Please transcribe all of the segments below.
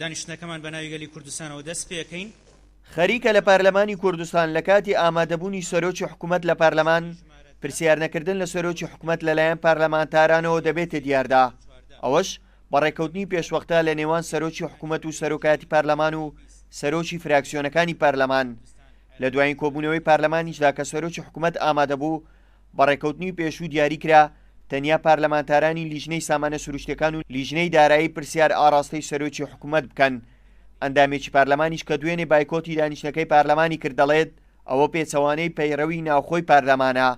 دانیشتنەکەمان بە ناوی گەلی کوردستانەوە دەست پێکەین. خەریکە لە پارلەمانی کوردستان لە کاتی ئامادەبوونی سەرۆکی حکومەت لە پارلەمان، پرسیارنەکردن لە سەرۆکی حکومەت لەلایەن پارلەمانتارانەوە دەبێتە دیاردە، ئەوەش بە ڕێککەوتنی پێشوەختە لە نێوان سەرۆکی حکومەت و سەرۆکایەتی پارلەمان و سەرۆکی فراکسیۆنەکانی پارلەمان. لە دوایین کۆبوونەوەی پارلەمانیشدا کە سەرۆکی حکومەت ئامادەبوو، بە ڕێککەوتنی پێشوو دیاری کرا تەنیا پارلەمانتارانی لیژنەی سامانە سروشتیەکان و لیژنەی دارایی پرسیار ئاڕاستەی سەرۆکی حکومەت بکەن. ئەندامێکی پارلەمانیش کە دوێنێ بایکۆتی دانیشتنەکەی پارلەمانی کرد دەڵێت، ئەوە پێچەوانەی پەیڕەوی ناوخۆی پارلەمانە.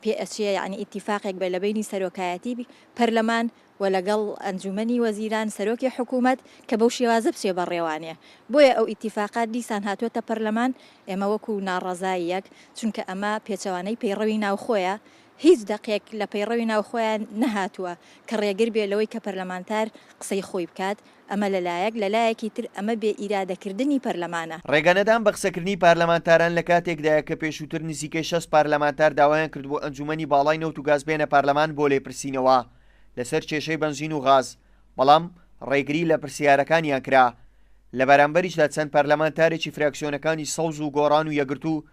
پێ ئەچێ یانی ئیتیفاقێک بێ لە بەینی سەرۆکایەتی پەرلەمان و لەگەڵ ئەنجومەنی وەزیران، سەرۆکی حکوومەت کە بەو شێوازە بچێ بەڕێوانێ. بۆیە ئەو ئیتیفاقە دیسان هاتووەتە پەرلەمان، ئێمە وەکوو ناڕەزاییەک، چونکە ئەمە پێچەوانەی پەیڕەوی ناوخۆیە، هیچ دەقێک لە پەیڕەوی ناوخۆیان نەهاتووە کە ڕێگر بێ لەوەی کە پەرلەمانتار قسەی خۆی بکات، ئەمە لە لایەک، لە لایەکی تر ئەمە بێ ئیرادەکردنی پەرلەمانە. ڕێگەنەدان بە قسەکردنی پارلەمانتاران لە کاتێکدایە کە پێشووتر نزیکەی 60 پارلەمانتار داوایان کردبوو ئەنجوومەنی باڵای نەوت و گاز بێنە پارلەمان بۆ لێپرسینەوە لەسەر کێشەی بەنزین و غاز، بەڵام ڕێگری لە پرسیارەکانیان کرا. لە بەرامبەریشدا چەند پەرلەمانتارێکی فراکسیۆنەکانی سەوز و گۆڕان و یەکگرتوو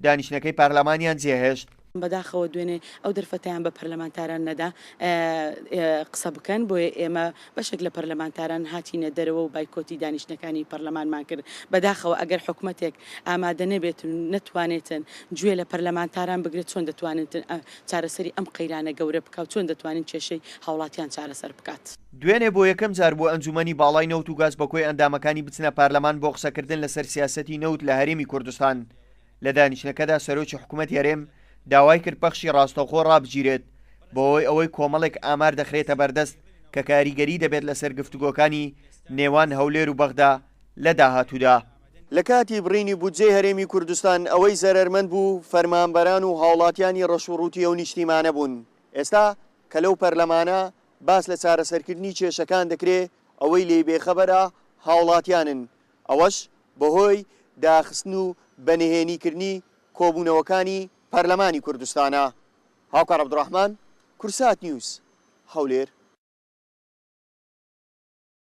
دانیشتنەکەی پارلەمانیان جێهێشت. بەداخەوە دوێنێ ئەو دەرفەتەیان بە پەرلەمانتاران نەدا قسە بکەن، بۆیە ئێمە بەشێک لە پەرلەمانتاران هاتینە دەرەوە و بایکۆتی دانیشتنەکانی پەرلەمانمان کرد. بەداخەوە ئەگەر حکومەتێک ئامادە نەبێتن و نەتوانێتن گوێ لە پەرلەمانتاران بگرێت چۆن دەتوانێتن چارەسەری ئەم قەیرانە گەورە بکا و چۆن دەتوانین کێشەی هاوڵاتیان چارەسەر بکات. دوێنێ بۆ یەکەم جار بوو ئەنجوومەنی باڵای نەوت و گاز بە کۆی ئەندامەکانی بچنە پارلەمان بۆ قسەکردن لەسەر سیاسەتی نەوت لە هەرێمی کوردستان. لە دانیشتنەکەدا سەرۆکی حکومەتی هەرێم داوای کرد پەخشی ڕاستەوخۆ ڕابگیرێت بەهۆی ئەوەی کۆمەڵێک ئامار دەخرێتە بەردەست کە کاریگەری دەبێت لەسەر گفتوگۆکانی نێوان هەولێر و بەغدا لە داهاتوودا. لە کاتی بڕینی بودجەی هەرێمی کوردستان ئەوەی زەرەرمەند بوو فەرمانبەران و هاوڵاتیانی ڕەش و ڕووتی ئەو نیشتیمانە بوون. ئێستا کە لەو پەرلەمانە باس لە چارەسەرکردنی کێشەکان دەکرێ ئەوەی لێی بێخەبەرە هاوڵاتیانن، ئەوەش بەهۆی داخستن و بە نهێنیکردنی کۆبوونەوەکانی پەرلەمانی کوردستانە. هاوکار عەبدولڕەحمان، کوردسات نیوز، هەولێر.